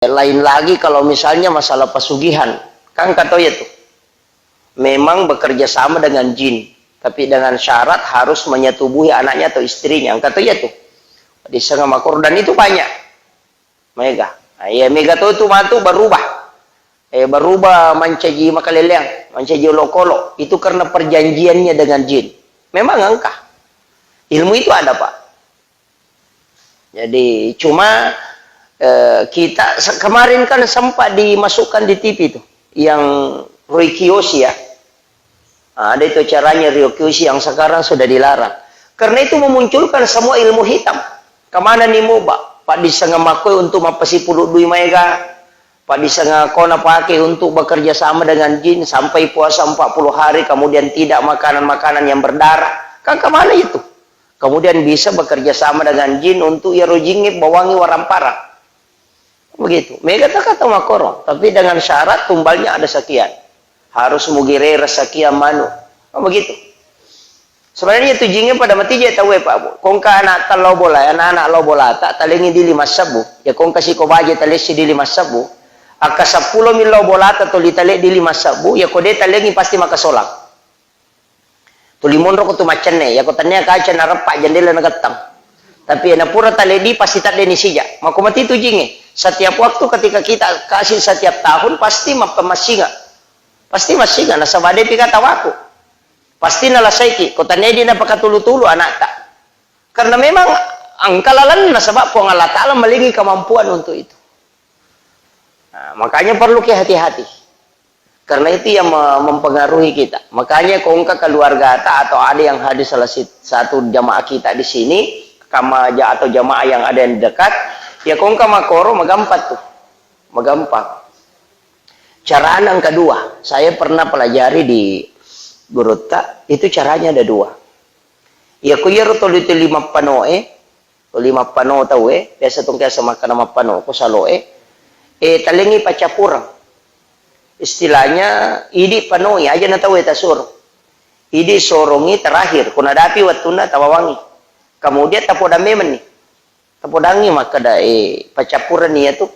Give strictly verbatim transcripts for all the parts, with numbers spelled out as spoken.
Lain lagi kalau misalnya masalah pesugihan, kan kata ya tuh, memang bekerja sama dengan jin, tapi dengan syarat harus menyetubuhi anaknya atau istrinya, kata ya tuh. Di setengah makor dan itu banyak. Mega. Nah, iya, mega to tu matu berubah. Eh, berubah mancaji makaleleang, mancaji olokolo. Itu karena perjanjiannya dengan jin. Memang engkah. Ilmu itu ada, Pak. Jadi, cuma, eh, kita se-, kemarin kan sempat dimasukkan di T V tuh, yang Roi Kiyoshi ya. Nah, ada itu acaranya Ryo Kyoshi yang sekarang sudah dilarang. Karena itu memunculkan semua ilmu hitam. Kemana nih mau, Pak? Pak disanga makoi untuk mapasipulu dui maega. Pak disanga kona pakai untuk bekerja sama dengan jin sampai puasa empat puluh hari, kemudian tidak makanan-makanan yang berdarah. Kan kemana itu? Kemudian bisa bekerja sama dengan jin untuk ya rojingi bawangi warampara. Begitu. Mega takata makoro, tapi dengan syarat tumbalnya ada sekian. Harus mugirera sekian manu. Oh, begitu. Sebenarnya tu jinge pada mati je tau e, Pak Bu. Kongka anak talo bola, anak-anak lo bola tak talengi di lima sebu. Ya kongka siko baje talesi di lima sebu. Akka sepuluh mil lo bola tak toli tale di lima sebu. Ya kode talengi pasti maka solang. Tuli monro ko tu maccenne, yako tennia kaca nareppa jendela nagettang. Tapi na pura taledi pasti tadde ni sija. Mako mati tu jinge. Setiap waktu ketika kita kasih setiap tahun pasti mappamassinga. Pasti massinga nasaba depi kata waku. Pasti nalasaiki. Ko tenedi napakatulu-tulu anakta. Karena memang engka lalenna nasaba Puang Allah Taala malingi kemampuan untuk itu. Nah, makanya perlu ki hati-hati. Karena itu yang me-, mempengaruhi kita. Makanya kongka keluarga ta atau ada yang hadir salah si-, satu jamaah kita di sini, kama ja-, atau jamaah yang ada yang dekat, ya kongka makoro magampang tuh. Magampang. Cara yang kedua, saya pernah pelajari di gurutta, itu caranya ada dua. Ya ko iyaro toli-toli mappanoe, toli mappano tauwe, biasa tongkiasa makkana mappano ko saloe, e, talengi paccappureng. Istilahnya, idi panoi, aja na tauwe tasuro. Idi sorongi terakhir, ko nadapi wettunna tawawangi. Kemudian tapodang memenni. Tapodangi makkeda, e, paccappureng ni iyatu.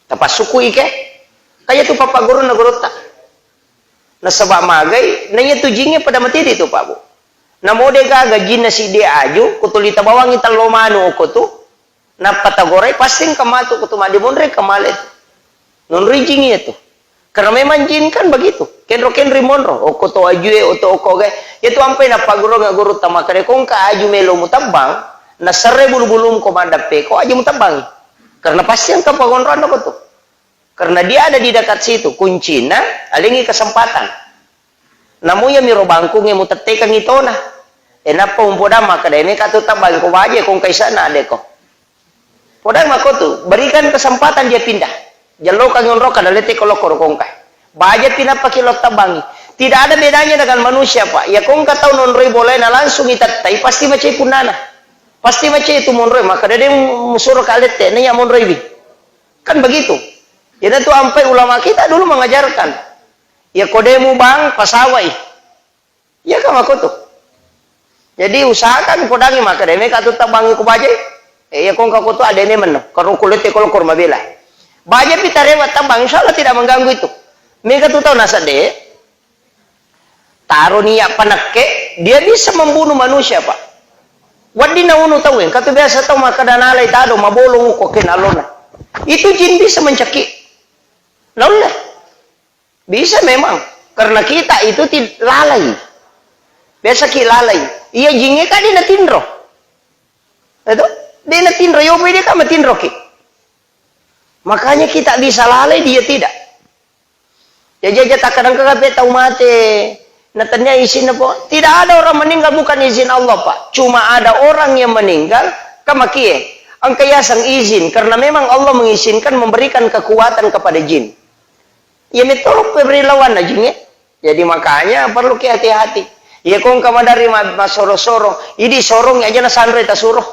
Tapassukkui ke? Kaya tu pappagurunna gurutta. Nasaba magai, na iyatu jinge pada matidi tu, Pak Bu. Namo de gaga jinna siddi aju, ko tuli tabawangi tello manu okko tu, nappa tagorai, pasti engka matu ko tu madde monre engka male tu. Nonroi jing iyatu. Karena memang jin kan begitu. Kenro-kenri monro, okko to ajue, oto okko gae. Iyatu ampai nappagurunga gurutta makkeda ko engka aju melo mutebbang, naserre bulu-bulum ko maddeppe ko aju mutebbang. Karena pasti engka pagonroanna ko tu. Karena dia ada di dekat situ, kuncina, alengi kesempatan. Namu iyamiro bangkungnge mutettekangngi tona. E, nappa umpodang makkeda, "Meka tu tabbang ko baje, ko engka isana adeko." Podang makko tu, berikan kesempatan dia pindah. Jallokangngi onro kada lette ko lokko ro ko engka. Baje pi nappa ki lo tabbangi. Tidak ada bedanya dengan manusia, Pak. Ya ko engka tau nonroi bolae na langsung itettai, pasti macai punnana. Pasti macai tu monroi, makkeda de musuro ka lette, na iya monroi wi. Kan begitu. Jadi tu ampai ulama kita dulu mengajarkan. Ya ko de mubang, pasawai. Iya kan makko tu. Jadi usahakan podangi makkeda, "Meka tu tabbangi ko baje." E, iya ko engka ko tu adene menno. Karo kulete ko lokko ro mabela. Baje pi tarewa tabbang, insya Allah tidak mengganggu itu. Meka tu tau nasadde. Taro niat panekke, dia bisa membunuh manusia, Pak. Wedding naunu tau, engka tu biasa tau makkeda nalai tado, mabolong ko ke nalona. Itu jin bisa mencekik. Naulle. Bisa memang. Karena kita itu tid-, lalai. Biasa ki lalai. Iya jinge kan dia natinro. Itu? Dia natinro, yo dia kan matinro ki. Makanya kita bisa lalai, dia tidak. Jaji aja takkadang kape tau mate, na tennia izinna po. Tidak ada orang meninggal bukan izin Allah, Pak. Cuma ada orang yang meninggal, kamakie. Engka yaseng izin, karena memang Allah mengizinkan memberikan kekuatan kepada jin. Iya metoro pebri lawanna jinge. Jadi makanya perlu ki hati-hati. Iya ko engka madari ma-, masoro-soro, idi sorong aja na sanre tasuro.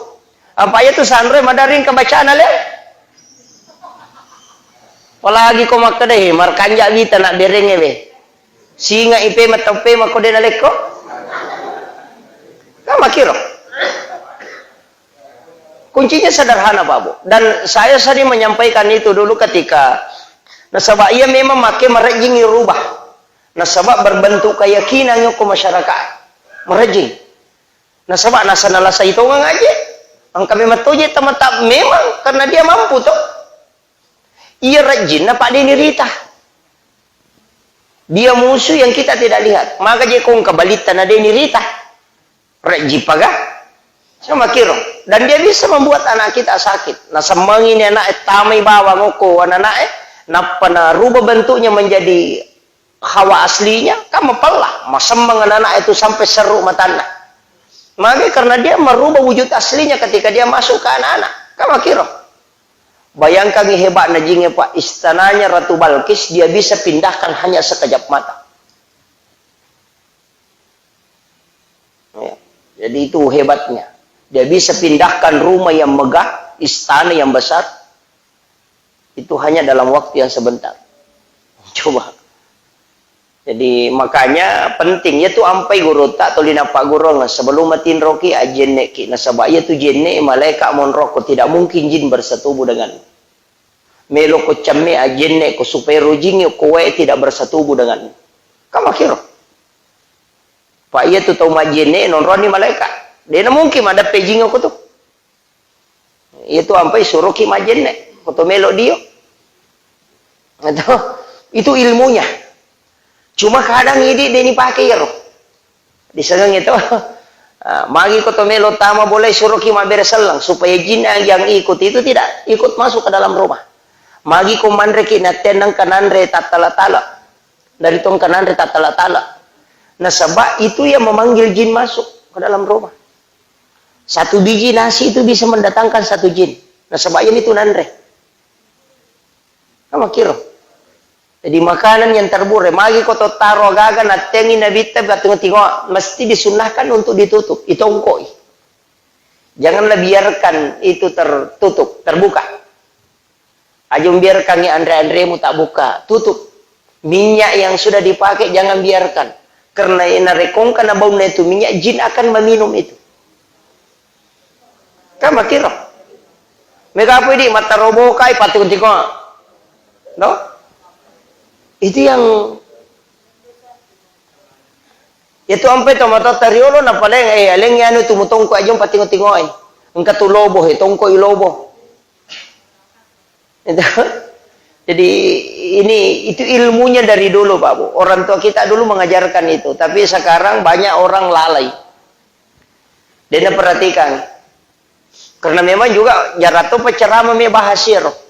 Apa iya tu sanre madari engka bacana le? Apalagi ko makkeda, "He, markanja wita nak berenge we. Singa ipe matope mako de nalekko." Kan makiro. Kuncinya sederhana, Pak Bu. Dan saya sering menyampaikan itu dulu ketika, nasaba iya memang make marejjing rubah. Nasaba berbentuk keyakinan ko masyarakat. Marejjing. Nasaba nasa nalasai tongeng aja. Engka memang toje temata memang karena dia mampu toh. Iya rejjinna Pak Deni Rita. Dia musuh yang kita tidak lihat. Maka je ko engka balitta na Deni Rita. Rejji paga. Sama kiro. Dan dia bisa membuat anak kita sakit. Nah, semang ini anak tamai bawang oko anak-anak eh. Nappa na rubah bentuknya menjadi hawa aslinya, kan mapella. Masemmeng anak-anak itu sampai seru matanna. Maka karena dia merubah wujud aslinya ketika dia masuk ke anak-anak. Kan makiro. Bayangkan hebatnya jinnya, Pak. Istananya Ratu Balkis, dia bisa pindahkan hanya sekejap mata. Ya. Jadi itu hebatnya. Dia bisa pindahkan rumah yang megah, istana yang besar, itu hanya dalam waktu yang sebentar. Coba. Jadi makanya penting ya tu ampai guru tak tolina Pak Guru sebelum matinroki ajenne ki nasaba ya tu jenne malaikat monroko tidak mungkin jin bersatubu dengan melo ko cemme ajenne ko supaya rojing ko wae tidak bersatubu dengan kamakiro. Pak iya tu tau majenne nonroni malaikat. Dena mungkin ada pejing aku tu. Itu ampai suruh ki majenne, foto melo dio. Itu, itu ilmunya. Cuma kadang idi deni pakai iyaro. Disengeng itu. Ah, magi ko to melo tama boleh suruh ki mabbere sellang supaya jin yang ikut itu tidak ikut masuk ke dalam rumah. Magi ko manre ki natenang kananre tattala-tala. Dari tongka nanre tattala-tala. Nasaba itu yang memanggil jin masuk ke dalam rumah. Satu biji nasi itu bisa mendatangkan satu jin. Nasaba ini tu nanre. Sama kiro. Jadi makanan yang terbure. Magi ko to taro gaga natengi nabitta batunga-tingoa mesti disunnahkan untuk ditutup, itongkoi. Janganlah biarkan itu tertutup, terbuka. Aja membiarkan anre-anremu tak buka, tutup. Minyak yang sudah dipakai jangan biarkan. Karena narekongka na baunna itu minyak, jin akan meminum itu. Kan makiro. Mega apa ini mata robokai patung tiko. No? Itu yang itu ampe to mata tariolo na paling eh alengi anu tu mutongko aja patingo-tingo eh. Engka tu lobo eh tongko i lobo. Itu. Jadi ini itu ilmunya dari dulu Pak Bu. Orang tua kita dulu mengajarkan itu, tapi sekarang banyak orang lalai. Dia perhatikan. Karena memang juga jarato penceramah me bahasiro.